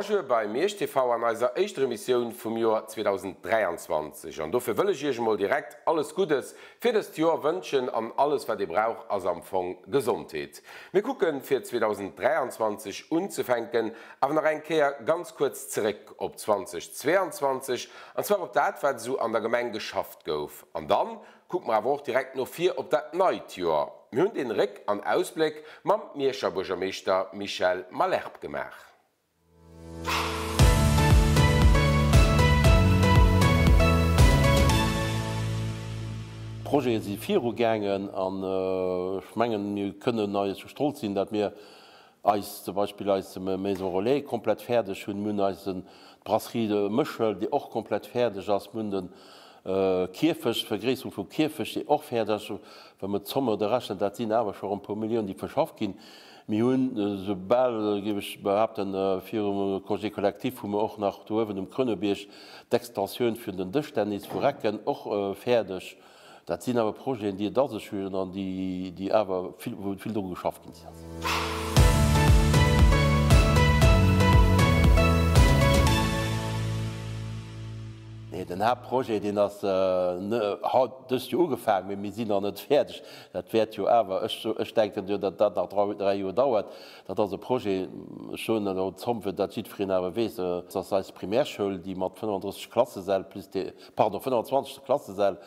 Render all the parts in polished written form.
Bonjour bei Miersch TV an eiser éischter Emissioun vum Joer 2023. An dofir wëll ech iech emol direkt alles Guddes fir dëst Joer wënschen an alles wat ee brauch ass am Fong Gesondheet. Mir kucken fir 2023 unzefänken awer nach eng Kéier ganz kuerz zeréck op 2022 an zwar op dat wat esou an der Gemeng geschafft gouf. An dann Kucke mer awer och direkt no vir op dat neit Joer. Mir hunn den Réck an Ausbléck mam Mierscher Buergermeeschter Michel Malherbe gemaach. D'Projete si viru gaangen an ech mengen, mir kënnen eis stolz sinn, dat mir eis zum Beispill eis Maison Relais komplett fäerdeg hunn, mir hunn eisen d'Brasserie de Méchel, déi och komplett fäerdeg ass, mir hunn de Kierfecht, d'Vergréisserung vum Kierfecht, déi och fäerdeg ass. Wa mer d'Zomme da rechnen, dat sinn awer scho rëm e puer Milliounen, déi verschafft ginn. Mir hunn, esoubal, géif ech behaapten, virum Congé collectif hu mer och nach do uewen um Krönebierg d'Extensioun fir den Dëschtennis vu Recken och fäerdeg. Dat sinn awer Projeten, déi et a sech hunn an déi awer vill, wou vill dru geschafft ginn ass. Nee, den Haaptprojet, deen ass haut, dëst Joer ugefaangen, mee mir sinn nach net fäerdeg. Dat wäert jo awer, ech, ech denken jo, datt dat nach dräi Joer dauert. Dat ass e Projet, ech soen elo d'Zomm, fir datt jiddwereen awer weess, dat ass eis Primärschoul, déi mat 35 Klassesäll plus de, pardon, 25 Klassesäll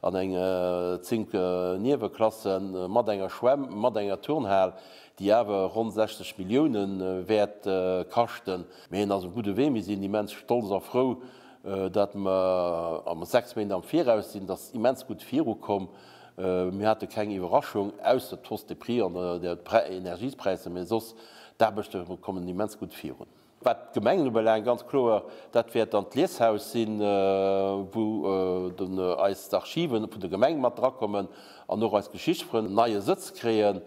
an eng 10 Nieweklasse mat enger Schwämm, mat enger Turnhal, déi awer ronn 60 Millioune wäert kaschten. Mee en ass um gudde Wee. Mir sinn immens stolz a frou, datt mer am 6 Méint am Viraus sinn. Et ass immens gutt virukomm. Mir hate keng Iwwerraschung, ausser d'Hausse des prix an der Energiespräisser, mee soss, d'Aarbechte kommen immens gutt virun. Wat d'Gemengen ubelaangt, ganz kloer, dat wäert dann d'Lieshaus sinn, wou dann eis Archiven vun der Gemeng mat drakommen an och eis Geschichtsfrënn en neie Sëtz kréien.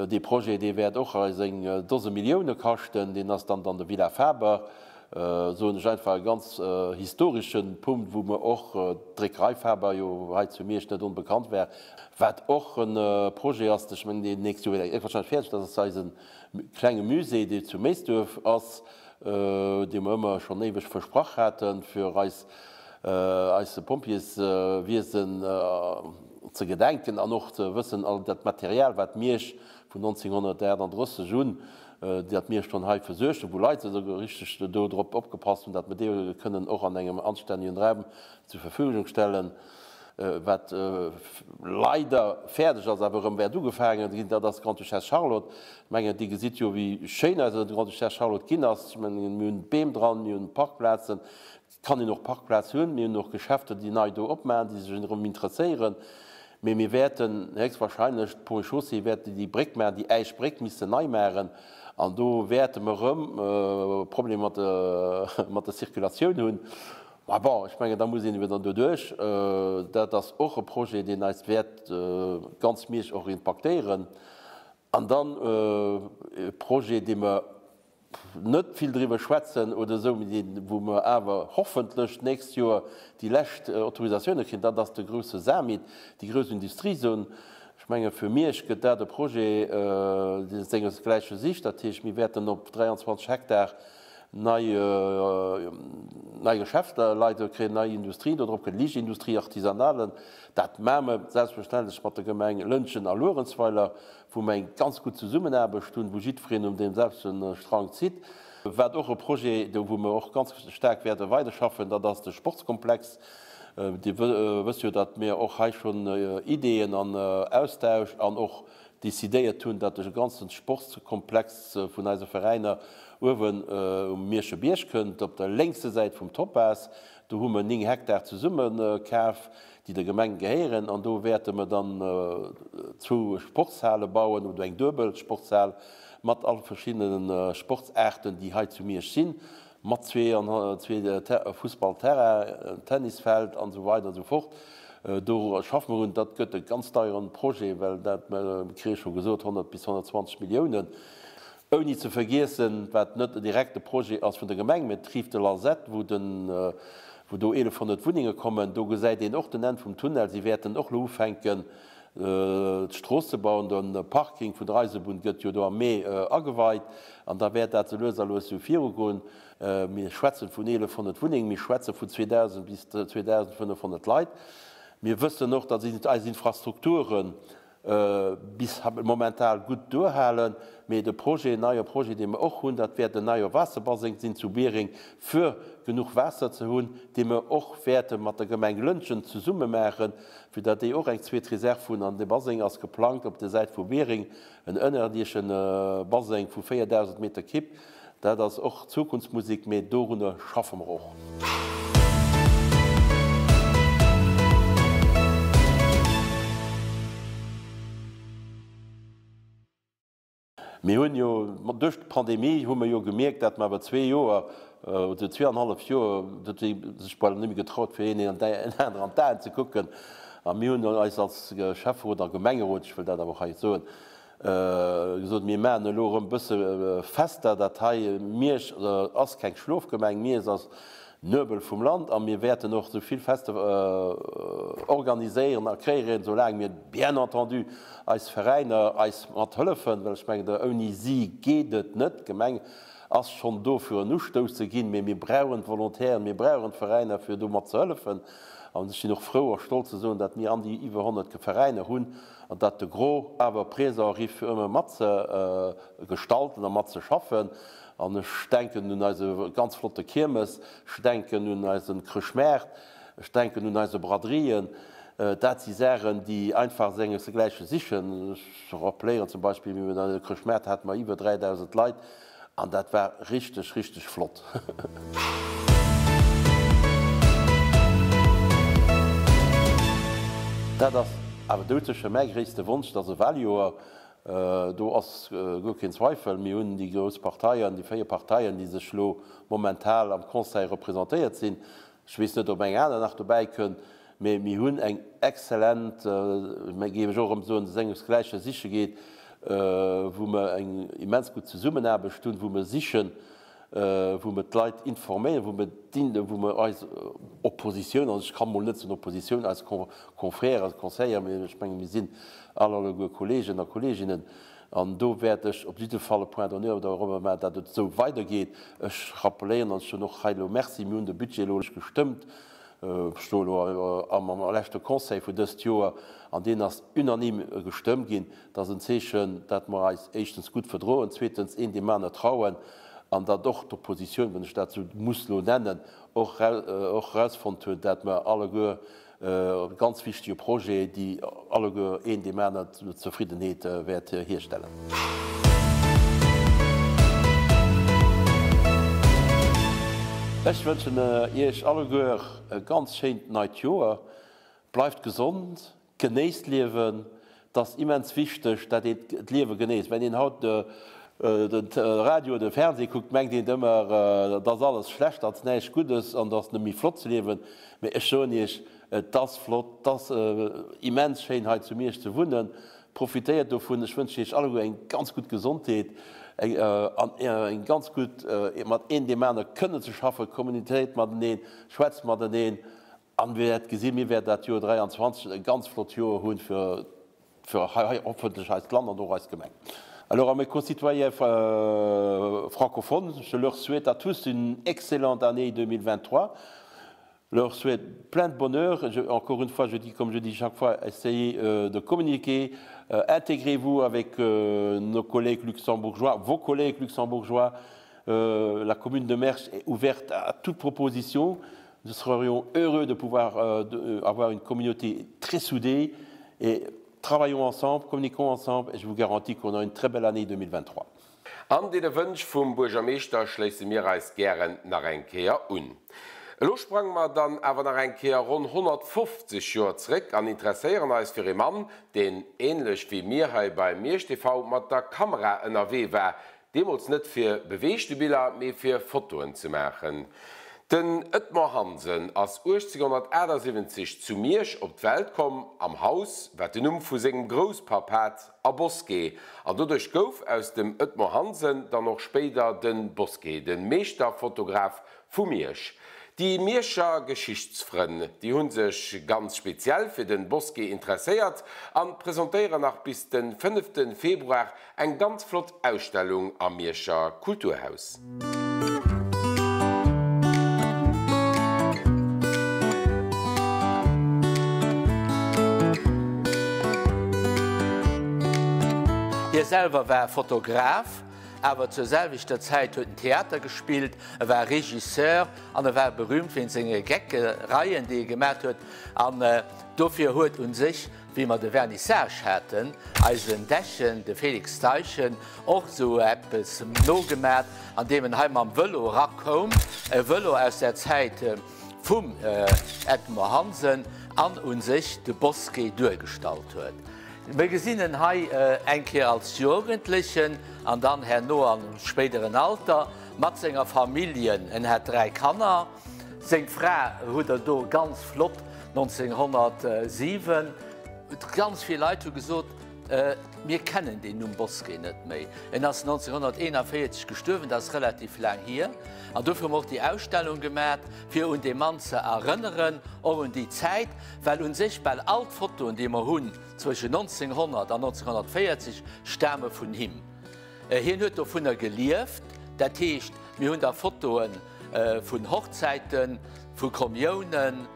Dee Projet, dee wäert och eis eng Dose Millioune kaschten. Deen ass dann an der Villa Faber, soen ech einfach, e ganz historesche Punkt, wou mer och d'Dréckerei Faber jo hei zu Miersch net onbekannt war, wat och e Projet ass, ech mengen, deen nächst Joer wäert wahrscheinlech fäerdeg, dat ass eisen Klenge Musée, dee zu Méisduerf ass, dee mer ëmmer schonn éiweg versprach haten, fir eis eise Pompjeeswiesen ze gedenken an och ze wëssen, all dat Material, wat Miersch vun 1938 un, dat mir schonn hei versuergt hunn, wou Leit esou richteg do drop opgepasst hunn, dat mer déi kënnen och an engem anstännegen Raum zur Verfügung stellen. Wat leider fäerdeg ass, awer erëm wäert ugefaange ginn, dat ass d'Grande-Duchesse Charlotte. Ech mengen, Dir gesitt jo, wéi schéin eis Grande-Duchesse Charlotte ginn ass. Ech mengen, mir hunn Beem dran, mir hunn Parkplazen, et kann een och Parkplaz hunn, mir hunn och Geschäfter, déi nei do opmaachen, déi sech erëm interesséieren. Mee mir wäerten héchstwahrscheinlech d'Ponts et Chaussées wäerten déi Bréck maachen, déi Äischbréck missen nei maachen. An do wäerte mer erëm Problemer mat der Circulatioun hunn. Mä bon, ech mengen, da muss een eben dann doduerch. Dat ass och e Projet, deen eis wäert ganz Miersch och impaktéieren. An dann e Projet, dee mer net vill driwwer schwätzen oder esou, mä deen, wou mer awer hoffentlech d'nächst Joer déi lescht Autorisatioune kréien, dat ass de grouse SAMIT, déi grouss Industriezon. Ech menge fir Miersch gëtt dat e Projet, dee sengesgläiche sicht. Dat heescht, mir wäerten op 23 Hektar nei nei Geschäfter, Leit kréien nei Industrien do drop, kënnt Liichtindustrie, Artisanale. Dat maache mer selbstverständlech mat der Gemeng Lëntgen a Luerenzweiler, wou mer eng ganz gutt Zesummenaarbecht hunn, wou jiddwereen um deem selwechte Strang zitt. Wat och e Projet, do wou mer och ganz staark wäerte weiderschaffen, dat ass de Sportskomplex. Dir wësst jo, datt mir och hei schonn Ideeën an Austausch an och decidéiert hunn, datt de ganze Sportskomplex vun eise Veräiner uewen um Miersche Bierg kënnt, op der lénkse Säit vum Topaz. Do hu mer 9 Hektar zesumme kaf, déi der Gemeng gehéieren, an do wäerte mer dann zwou Sportshale bauen, oder eng duebel Sportshal mat all verschiddene Sportsaarten, déi hei zu Miersch sinn. Mat zwee Fussballterrain, Tennisfeld an esou weider an esou fort. Do schaffe mer un. Dat gëtt e ganz deieren Projet, well dat, mir kréie scho gesot, 100 bis 120 Milliounen. Ouni ze vergiessen, wat net e direkte Projet ass vun der Gemeng, mä d'Rive de l'Alzette, wou den, wou do 1.100 Wunnenge kommen. Do gesäit een och den Enn vum Tunnel. Si wäerten och elo ufänken. D'Strooss ze bauen. De Parking vun der Eisebunn gëtt jo do am Mee ageweit an da wäert dat sou lues a lues sou virugoen. Mir schwätzen vun 1.100 Wunnengen, mir schwätze vun 2.000 bis 2.500 Leit. Mir wëssen och, datt eis Infrastrukturen bis momental gutt duerhalen. Mee de Projet, en neie Projet, dee mer och hunn, dat wäert en neie Waasserbaseng sinn zu Biereng, fir genuch Waasser ze hunn, dee mer och wäerte mat der Gemeng Lëntgen zesumme maachen, fir datt déi och eng zweet Reserv hunn. An dee Baseng ass geplangt op der Säit vu Biereng, en ënnerierdesche Baseng vu 4.000 Meter Kibb. Dat ass och Zukunftsmusik, mee dorunner schaffe mer och. Mir hunn jo, duerch d'Pandemie hu mer jo gemierkt, dat mer awer zwee Joer oder zweeanhallef Joer, huet ee sech bal net méi getraut, fir een een aneren an d'Aen ze kucken. A mir hunn eis als Schäfferot a Gemengerot, ech wëll dat awer och hei soen, gesot, mir maachen elo erëm e bësse Fester, dat hei, Miersch ass keng Schlofgemeng, Miersch ass Nuebel vum Land a mir wäerten och esou vill Fester organiséieren a kréieren, soulaang mir bien entendu eis Veräiner eis mat hëllefen, well ech mengen, ouni si geet et net. D'Gemeng ass schonn do fir en Ustouss ze ginn, mee mir brauchen d'Volontairen, mir brauchen d'Veräiner fir do mat ze hëllefen. An ech sinn och frou a stolz ze soen, datt mir an déi iwwer 100 Veräiner hunn an datt de Gros awer présent riff fir ëmmer mat ze gestalten a mat ze schaffen. An ech denken un eise ganz flotte Kiermes, ech denken un eise Chrëschtmaart, ech denken un eise Braderien. Dat si Saachen, déi einfach sengesgläiche sichen. Ech rappeléieren zum Beispill, mir hunn eise Chrëschtmaart hate mer iwwer 3.000 Leit an dat war richteg, richteg flott. Dat ass awer doudsécher mäi gréisste Wonsch, dass e Wahljoer Do ass guer keen Zweifel. Mir hunn déi grouss Parteien, déi 4 Parteien, déi sech elo momental am Conseil representéiert sinn. Ech weess net, ob eng aner nach dobäi kënn, mä mir hunn eng exzellent, géif ech och erëm soen, sengesgläiche siche geet, wou mer eng immens gutt Zesummenaarbecht hunn, wou mer sichen, wou mer d'Leit informéieren, wou mer d'In-, wou mer eis Oppositioun, also ech ka mol net soen Oppositioun, eis Confrères, eis Conseillere, mee ech menge mir sinn all alleguer Kolleegen a Kolleeginnen, an do wäert ech op jidde Fall e Point d'honneur dorobber maachen, datt et esou weidergeet. Ech rappeléieren, an ech soen och hei elo Merci, mir hunn de Budget elo gestëmmt, ech soe elo am leschte Conseil vun dëst Joer, an deen ass unanime gestëmmt ginn. Dat ass en Zeechen, datt mer eis éischtens gutt verdroen, zweetens een deem aner trauen an datt och d'Oppositioun, wann ech dat esou muss elo nennen, och erausfonnt huet, datt mer alleguer ganz wichtige Projete, déi alleguer een deem aner Zefriddenheet wäert hierstellen. Ech wënschen Iech alleguer e ganz schéint neit Joer. Bleift gesond, Genéisst d'Liewen, Et ass immens wichteg, dat een d'Liewe genéisst. Wenn een haut de Radio oder de Fernseh kuckt, mengt een ëmmer, et ass alles schlecht, et ass näischt Guddes an et ass net méi flott ze liewen. Mee ech soen Iech, et ass flott, et ass immens schéin hei zu Miersch ze wunnen. Profitéiert dovun. Ech wënschen Iech alleguer eng ganz gutt Gesondheet an eng ganz gutt, mat een deem aner kënnen ze schaffen, Kommunitéiert mateneen, schwätzt mateneen. An dir wäert gesinn, mir wäerten dat Joer 23 e ganz flott Joer hunn fir fir hei hoffentlech eist Land an och eis Gemeng. Alors à mes concitoyens francophones, je leur souhaite à tous une excellente année 2023, leur souhaite plein de bonheur, je, encore une fois je dis comme je dis chaque fois, essayez de communiquer, intégrez-vous avec nos collègues luxembourgeois, vos collègues luxembourgeois, la commune de Mersch est ouverte à toute proposition. Nous serions heureux de pouvoir euh, de, euh, avoir une communauté très soudée et travaillons ensemble, communiquons ensemble et je vous garantis qu'on a une très belle année 2023. An deene Wënsch vum Buergermeeschter schléisse mir eis gären nach eng Kéier un. Elo sprange mer dann awer nach eng Kéier ronn 150 Joer zréck an interesséieren eis fir ee Mann, deen, ähnlech wéi mir hei bei Miersch TV, mat der Kamera ënnerwee war, Deemools net fir beweegte Biller, mee fir Fotoen ze maachen. Den Edmond Hansen ass 1878 zu Miersch op d'Welt komm, am Haus, wat den Numm vu sengem Grousspapp hat, a Bosquet. An doduerch gouf aus dem Edmond Hansen dann och spéider de Bosquet, de Meeschterfotograf vu Miersch. Déi Mierscher Geschichtsfrënn, déi hu sech ganz speziell fir den Bosquet interesséiert an presentéieren nach bis den fënneften Februar eng ganz flott Ausstellung am Mierscher Kulturhaus. Hie selwer war Fotograf, awer zur selwechter Zäit huet en Theater gespillt, e war Regisseur an e war berüümt wéinst senge Geckereien, déi e gemat huet. An dofir huet u sech Wéi mer de Vernissage haten, eisen Dechen, de Félix Steichen, och esou eppes nogemat, andeem en hei mam Vëlo erakoum, e Vëlo aus der Zäit vum Edmond Hansen, an u sech de Bosquet duergestallt huet. Mir gesinn en hei eng Kéier als Jugendlechen an dann herno am spéideren Alter mat senger Familljen. En hat 3 Kanner. Seng Fra hutt der do ganz flott 1907. Ganz vill Leit hu gesot, mir kennen deen Numm Bosquet net méi. En ass 1941 gestuerwen, dat ass relativ laang hier. An dofir hu mer och déi Ausstellung gemat, fir un dee Mann ze erënneren, och un déi Zäit, well u sech bal all d'Fotoen, déi mer hunn zwëschen 1900 an 1940, stame vun him. Hien huet dovunner gelieft, dat heescht, mir hunn da Fotoe vun Hochzäiten, vu Kommiounen,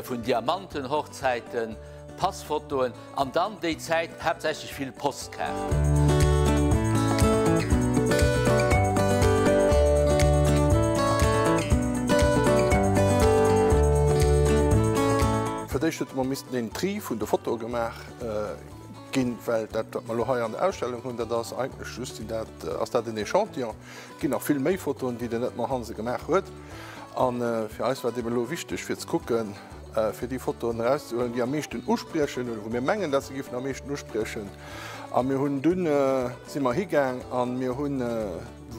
vun Diamantenhochzäiten, Passfotoen an dann déi Zäit haaptsächlech vill Postkaarten. Fir d'éischt huet emol missten een Tri vun de Fotoe gemaach ginn, well dat wat mer elo hei an der Ausstellung hunn, dat ass eigentlech just, sinn dat, ass dat en Echantillon. Et ginn nach vill méi Fotoen, déi den Edmond Hansen gemaach huet. A fir eis war et eben elo wichteg fir ze kucken, fir déi Fotoen erauszehuelen, déi am meeschten uspriechen oder wou mir mengen, dass se géifen am meeschten uspriechen. A mir hunn dunn, si mer higaang a mir hunn,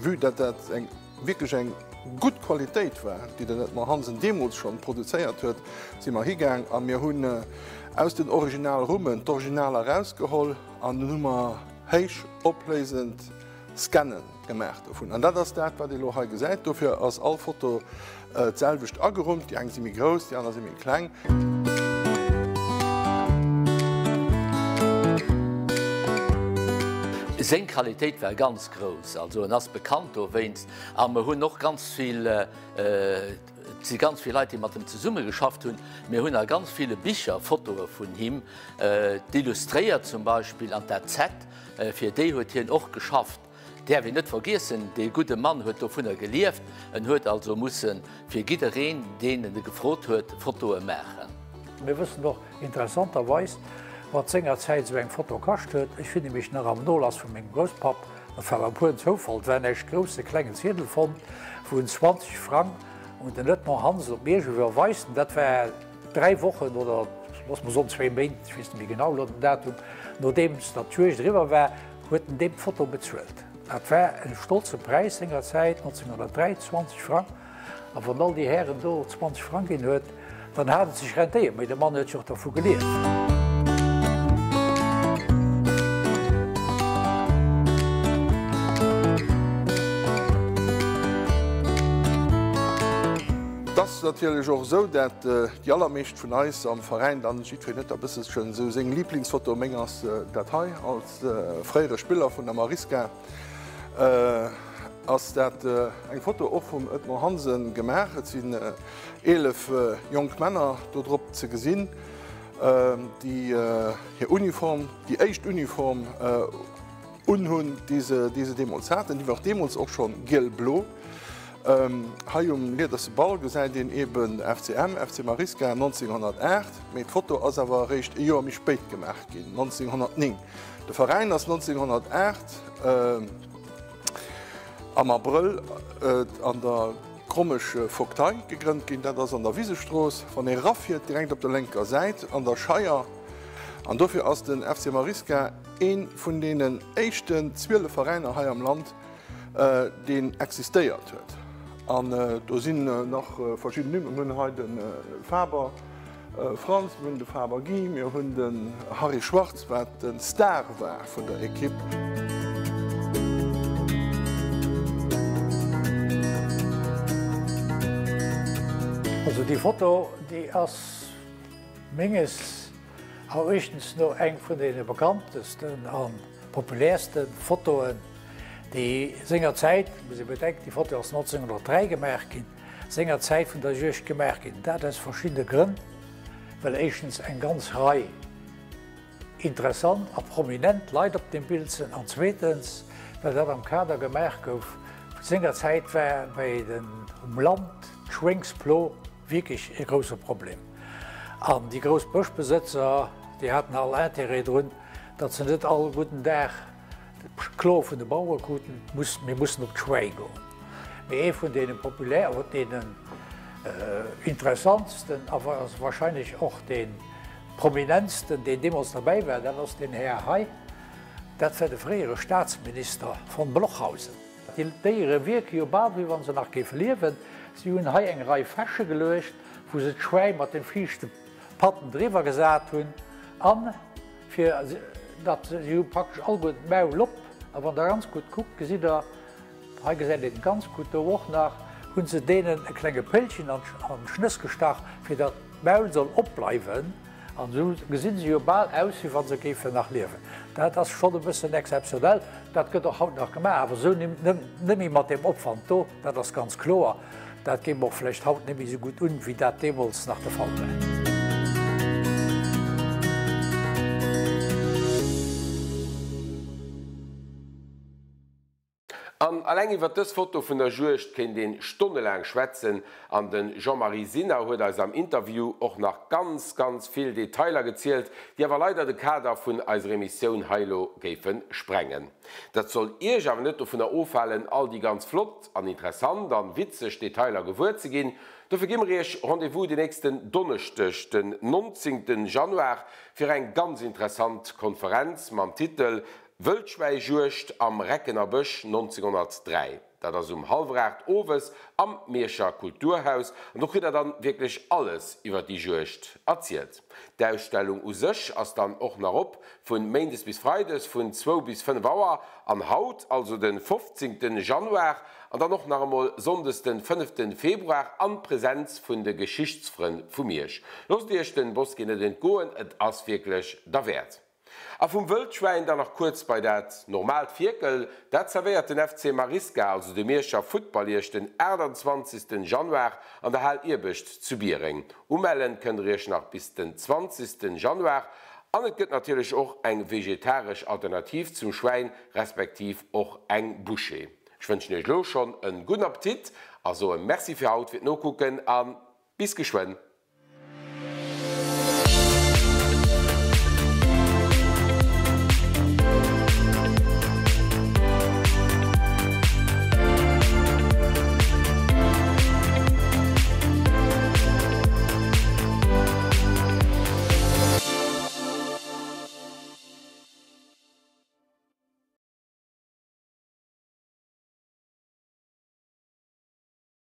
vue dat dat eng wierklech eng gutt Qualitéit war, déi den Edmond Hansen deemools schonn produzéiert huet, si mer higaang a mir hunn aus den Originalrummen d'Originaler erausgeholl an dunn hu mer héich opléisend Scannen gemaach dovun. An dat ass dat, wat ee elo hei gesäit. Dofir ass all Foto d'selwecht agerummt. Déi eng si méi grouss, déi aner si méi kleng. Seng Qualitéit war ganz grouss, also en ass bekannt dowéinst a mer hunn och ganz vill, et si ganz vill Leit, déi mat em zesummegeschafft hunn. Mir hunn a ganz ville Bicher Fotoe vun him, d'Illustréiert zum Beispill an d'AZ. Fir déi huet hien och geschafft. Däerf een net vergiessen, dee gudde Mann huet dovunner gelieft. En huet also musse fir jiddereen, deen en gefrot huet, Fotoe maachen. Mir wëssen och interessanterweis, wat sengerzäit esou eng Foto kascht huet. Ech finne mech nach am Nolass vu mengem Grousspapp, dat war e pueren Zoufall, et war näischt grouss, e klengen Ziedel fonnt, wou en 20 Frang un den Edmond Hansen op Miersch iwwerweist. Dat war. Dräi Wochen oder loosse mer soen zwéi Méint, ech weess net méi genau elo den Datum, nodeems datt d'Juegd eriwwer war, huet en deem d'Foto bezuelt. Dat war e stolze Präis sengerzäit, 1903, 20 Frang. A wann all déi Hären do 20 Frang ginn huet, dann hat et sech rentéiert. Mee de Mann huet jo och dervu gelieft. Et ass natierlech och esou, dat déi allermeescht vun eis am Veräin dann, jiddwereen huet da bësselchen esou seng Liblingsfoto, meng ass dat hei, als fréiere Spiller vun der Marisca ass dat eng Foto och vum Edmond Hansen gemaach. Et sinn 11 jonk Männer do drop ze gesinn, déi hir Uniform, déi éischt Uniform unhunn, déi se deemools haten. Déi war och deemools och scho giel-blo. Hei um Liederse Ball gesäit een eben FCM, FC Marisca 1908, mee d'Foto ass awer eréischt e Joer méi spéit gemaach ginn, 1909. De Veräin ass 1908 am Abrëll an der Grommesch Vogtei gegrënnt ginn, dat ass an der Wisestrooss, wann ee rafiert, direkt op der lénker Säit an der Scheier. An dofir ass den FC Marisca ee vun deenen éischten 12 Veräiner hei am Land, deen existéiert huet. An do sinn nach verschidden Nimm. Mir hunn hei de Faber Franz, mir hunn de Faber Guy, mir hunn den Harry Schwarz, wat de Star war vun der Ekipp. déi Foto, déi ass menges Eruechtens no eng vun deene bekanntesten a populäerste Fotoen, déi sengerzäit, muss ee bedenken, déi Foto ass 1903 gemaach ginn, sengerzäit vun der Juegd gemaach ginn. Dat aus verschiddene Grënn, well éischtens eng ganz Rei interessant a prominent Leit op deem Bild sinn an zweetens, well dat am Kader gemaach gouf, sengerzäit war bei den um Land d'Schwéngsplo wierklech e grousse Problem an déi grouss Bëschbesëtzer, déi haten all Intérêt drun, datt se net all gudden Dag d'Klo vun de Bauere kruten, muss, mir mussen op d'Schwäi goen. Mee ee vun deene populär, oder deenen interessantsten a wahrscheinlech och dee prominentsten, deen deemools derbäi war, dat ass deen Här hei, dat war de fréiere Staatsminister von Blochhausen. Déi Déiere wierke jo bal, wéi wa se nach géife liewen. Si hunn hei eng Rei Fäsche geluecht, wou se d'Schwäi mat dem viischte Patten driwwer gesat hunn an fir datt si hu praktesch alleguerten d'Maul op a wann der ganz gutt kuckt, gesitt der, hei gesäit een et ganz gutt, do och nach, hu se deenen e klenge Péilchen an d'Schnëss gestach, fir datt d'Maul soll opbleiwen an esou gesi se jo bal aus, wéi wa se géifen nach liewen. Dat ass schonn e bëssen exzeptionell, dat gëtt och haut nach gemaach, awer esou net méi mat deem Opwand do, dat ass ganz kloer. Dat géif och vläicht haut net méi esou gutt un, wéi dat deemools nach de Fall war. An alleng iwwer dës Foto vun der Juegd kéint een stonnelaang schwätzen an den Jean-Marie Sinner huet eis am Interview och nach ganz, ganz vill Detailer gezielt, déi awer leider de Kader vun eiser Emissioun hei elo géifen sprengen. Dat soll iech awer net dovunner ofhalen all déi ganz flott an interessant an witzeg Detailer gewuer ze ginn. Dofir gi mer iech Rendez-vous den nächsten Donneschdeg, den 19 Januar, fir eng ganz interessant Konferenz mam Titel Wëldschwäijuegd am Reckener Bësch 1903. Dat ass um hallwer 8 owes am Mierscher Kulturhaus an do kritt der dann wierklech alles iwwer déi Juegd erzielt. D'Ausstellung u sech ass dann och nach op vun Méindes bis Freides vun zwou bis 5 Auer an haut, also den 15 Januar an dann och nach emol Sonndes den 5 Februar an Präsenz vun de Geschichtsfrënn vu Miersch. Loosst iech den Bosquet net entgoen, et ass wierklech derwäert. A vum Wëldschwäin dann nach kuerz bei dat normaalt Fierkel, dat zerwéiert den FC Marisca, also de Mierscher Futtball iech den 28 Januar an der Hal Iewescht zu Biereng. Umellen kënnt der iech nach bis den 20 Januar an et gëtt natierlech och eng vegetaresch Alternativ zum Schwäin, respektiv och eng Bouchée. Ech wënschen iech elo schonn en gudden Appetit a soe Merci fir haut fir d'Nokucken a bis geschwënn.